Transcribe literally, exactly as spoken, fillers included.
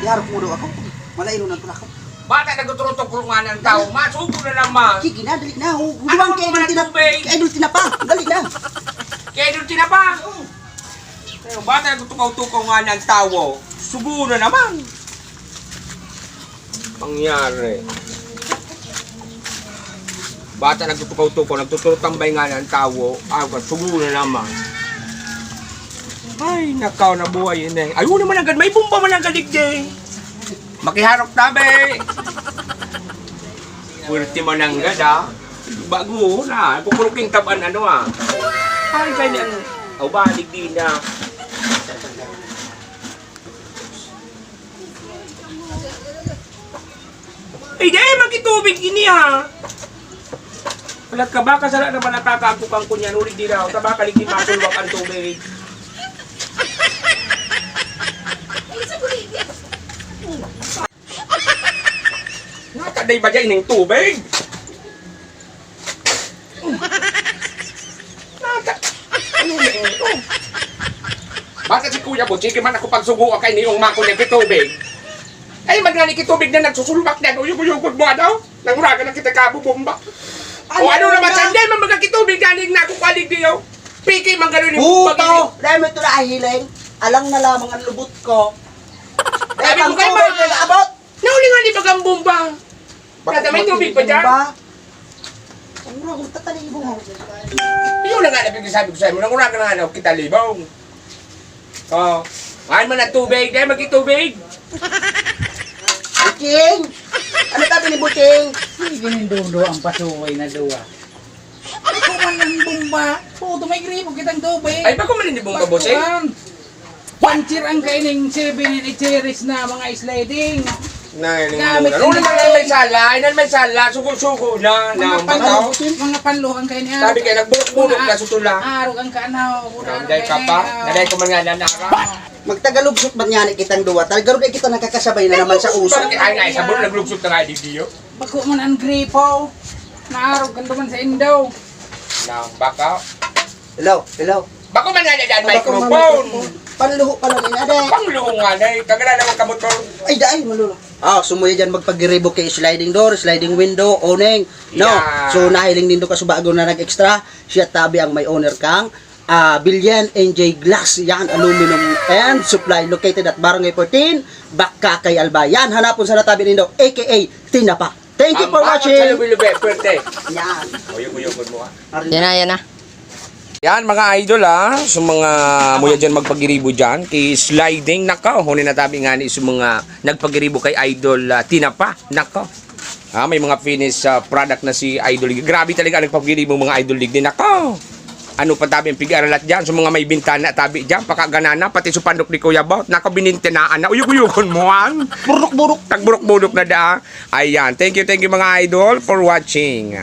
Iharap mo daw ako. Malainon ang tulak ko. Bata nagtuturutok ko nga ng tao. Masuko na naman. Sige na, dali na. Huwag Ano ka mo kay Idol mga Tinapa. tubig? Kay Idol Tinapa. Dali na. Kay Idol Tinapa. Ayun, bata nagtutukaw-tukaw nga ng tao. Sugo na naman. Pangyari. Bata nagtutukaw-tukaw, nagtuturutambay nga ng tao. Ah, sugo na naman. Ay, nakaw na buhay yun eh. Ayun naman agad, may bomba man ang gadigdi. Makiharok tabi. Pwerte man ang gada. Bago na. Kukuruking taban ano ah. Ay, ganyan. Aw, balik din na. Ay, dai, magitubig ini ha. Wala ka ba? Kasala na ba nakakaagpok ang kunyan? Ulit di daw. Taba ka, ligi masulwak ang tubig. Nakaday ba dyan yung tubig? Nata-, ano na ito? Basta si Kuya Butchiki man ako pagsugo kay niyong mako niya kitubig. Ay, man nga ni kitubig na nagsusulbak niya, uyog-uyogod mo, ano? Nanguragan na kita kabubomba. O Ano ano naman, na? Sandal, man magkakitubig na ning nako kwalig niyo. Piki, man gano'n yung Puto! Dahil mo ito nahihiling, alang na lamang ang lubot ko. Sabi ko kayo, Abot! Nauli nga ni bagang bomba. Baka Nata, may may tubig pa dyan? Ba? Ang ragong tatalibo mo. Yun na nga, nabigay sabi ko sa'yo, nanguragan na nga na kita libaw. Oh, ay man ang tubig, dahil magkitubig. Buting! Ano tabi ni Buting? Sige, nindo-do ang pasuway na duwa. Ay, kuman ang bomba. Puto, may gripo kitang tubig. Ay, bako man hindi bomba, boss, eh? Kuwan. Puncher ang kaining seven and eight series na mga sliding. Na, Gamit na, na, na, na, may sala, ay, na, may sala, sugo-sugo na, na, Mga ang panlo, bataw. Mga panlo ang kaining Sabi kayo, nagburok-burok na sutula. Arog ang kanaw, Naday ka pa? Naday ko man nga nanara. Magtagalugsot man nga ni kitang duwa. Tal, garo di kita nakakasabay na naman sa uso. Bakit ay nga, sabon, naglugsot na nga, di diyo? Bako man ang gripo. Naarog kan duman sa indaw. Na, baka. Hello, hello. Bako man nga dyan, Bako man microphone. Microphone. Panluho pa lang yun, ade. Pangluho nga, day. Kagala naman ka motor. Ay, dai, malulo. Ah, sumuya dyan magpagiribo kay sliding door, sliding window, awning. No? Yeah. So, nahiling nindo kasubago na nag-extra. Siya tabi ang may owner kang ah, Bilyan N J Glass, yan, aluminum and supply, located at Barangay fourteen, Bacacay, Albay. Yan, hanapon sa natabi nindo, A K A Tinapa. Thank you for Ang bakit watching. Sa lubi-lubi, pwerte. Yan. Uyog-uyog mo, ah. Yan na, yan na. Yan, mga idol, ah. Sa mga muya dyan magpagiribo dyan, kay sliding, nakaw, huni natabi nga ni sa mga nagpagiribo kay Idol, ah, Tinapa, nakaw. Ah, may mga finished, ah, product na si Idol Lig. Grabe talaga ang nagpapagiribo, mga Idol Lig din. Nako! Ano pa tabi ang pig-aralat dyan? Sa mga may bintana, tabi dyan, pakaganana, pati sa pandok ni Kuya Bot. Nako, binintinaan na. Uyog-uyogon mo, an? Burok-burok. Tagburok-burok na da. Ayan. Thank you, thank you, mga idol, for watching.